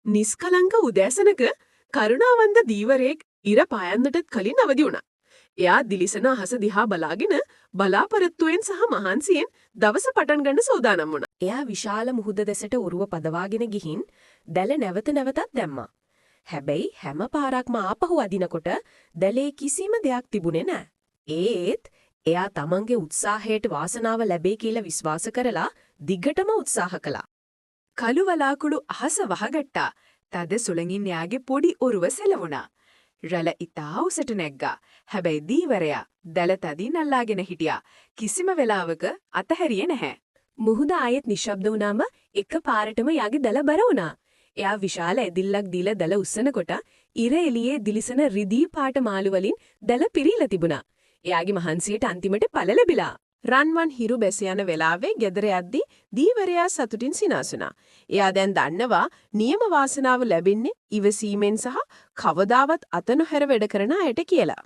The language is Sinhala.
නිස්කලංක උදෑසනක කරුණාවන්ත දීවරයෙක් ඉර පායන්නටත් කලින් අවදි වුණා. එයා දිලිසෙන අහස දිහා බලාගෙන බලාපොරොත්තුවෙන් සහ මහන්සියෙන් දවස පටන් ගන්න සූදානම් වුණා. එයා විශාල මුහුද දෙසට ඔරුව පදවාගෙන ගිහින් දැල නැවත නැවතත් දැම්මා. හැබැයි හැම පාරක්ම ආපහු අදිනකොට දැලේ කිසිම දෙයක් තිබුණේ නෑ. ඒත් එයා තමන්ගේ උත්සාහයට වාසනාව ලැබේ කියලා විශ්වාස කරලා දිගටම උත්සාහ කළා. කළු වලාකුළු අහස වහගත්තා. තද සුළඟින් එයාගේ පොඩි ඔරුව සෙලවුණා. රැළ ඉතා උසට නැග්ගා. හැබැයි දීවරයා දැල තදින් අල්ලාගෙන හිටියා. කිසිම වෙලාවක අතහැරියේ නැහැ. මුහුද ආයෙත් නිශ්ශබ්ද වුණාම එක පාරටම එයාගේ දැල බර වුණා. එයා විශාල ඇදිල්ලක් දීලා දැල උස්සනකොට ඉර එළියේ දිලිසෙන රිදී පාට මාළු වලින් දැල පිරීලා තිබුණා. එයාගේ මහන්සියට අන්තිමට ඵල ලැබිලා. රන්වන් හිරු බැස යන වෙලාවේ ගෙදර යද්දි දීවරයා සතුටින් සිනාසුණා. එයා දැන් දන්නවා නියම වාසනාව ලැබෙන්නේ ඉවසීමෙන් සහ කවදාවත් අත නොහැර වැඩ කරන අයට කියලා.